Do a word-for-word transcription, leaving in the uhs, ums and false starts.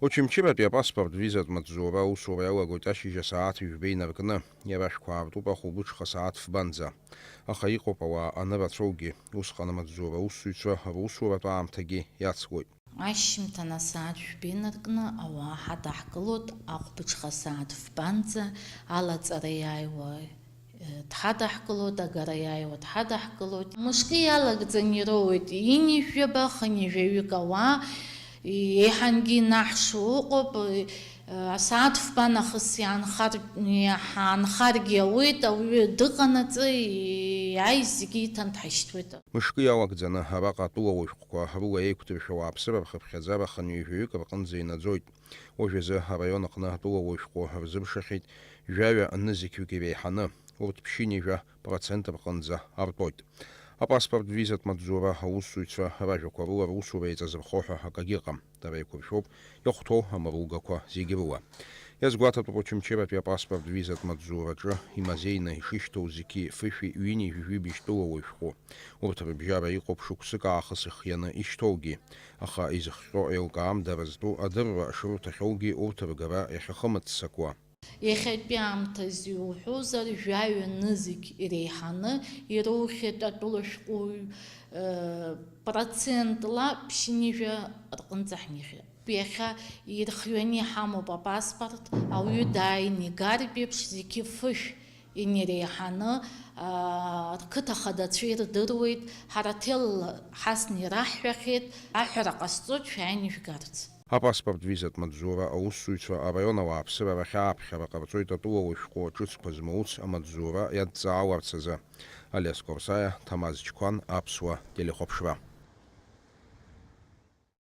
Очамчыратәи апаспорт визатә маҵзура аусура иалагоит ашьыжь асааҭ ҩба инаркны, иара ашәқәа аартуп ахәылбыҽха асааҭ фбанӡа. Аха иҟоуп ауаа анырацәоугьы, усҟан амаҵзура аусзуҩцәа русуратә аамҭагьы иацлоит. Ашьжьымҭан асааҭ жәба инаркны ауаа ҳадаҳкылоит ахәылбыҽха асааҭ фбанӡа алаҵара иааиуа дҳадаҳкылоит, агара иааиуа дҳадаҳкылоит. Мышкы иалагӡаны ироуеит ҩынҩажәаба, хынҩажәаҩык ауаа, еиҳангьы инаҳшо ыҟоуп. Асааҭ фба нахыс иаанхар-, ҳаанхаргьы ауеит, ауаҩы дыҟанаҵы, иааиз зегьы иҭан дҳашьҭуеит. Мышкы иалагӡаны араҟа атәылауаҩ шәҟәқәа рыла еиқәдыршәауа аԥсыра рхыԥхьаӡара хынҩажәаҩык рҟынӡа инаӡоит. Уажәазы араион аҟны атәылауаҩ шәҟәы рзыԥшахьеит жәаҩа нызқьҩык иреиҳаны, урҭ ԥшьынҩажәа процент рҟынӡа артәоит. Апаспорт визатә маҵзура аусзуҩцәа ражәақәа рыла русура еиҵазырхо ҳәа акагьы ыҟам. Дара еиқәыршәоуп, иахәҭоу амаругақәа зегь рыла. Иазгәаҭатәуп Очамчыратәи апаспорт визатә маҵзураҿы имазеины ишышьҭоу зқьи фышәи ҩынҩажәи жәибжь тәылауаҩ шәҟәы. Урҭ рыбжьара иҟоуп шықәсык аахыс ихианы ишьҭоугьы, аха изыхҟьо еилкаам дара зтәу адырра шрырҭахьоугьы урҭ ргара иахьахымыццакуа. Иахьатәи аамҭазы иуҳәозар, жәаҩа нызқь иреиҳаны ироухьеит атәыла шәҟәыҩҩы, э, процентла ԥшьынҩажәа рҟынӡа ҳнеихьеит. Иахьа ирхианы иҳамоуп апаспорт, ауаҩы дааины игартә еиԥш зқьи фышә инареиҳаны, аа, рқыҭа хадацәа ирдыруеит, ҳара ҭелла ҳасны ираҳҳәахьеит, аҳәара ҟасҵоит шәааины ижәгарц. Апаспорт визатә маҵзура аусзуҩцәа араион ауааԥсыра рахь ааԥхьара ҟарҵоит атәылауаҩ шәҟәы ҿыцқәа змоуц амаҵзура иадҵаауарц азы. Алиас Корсаиа, Ҭамаз Чқәан, Аԥсуа телехәаԥшра.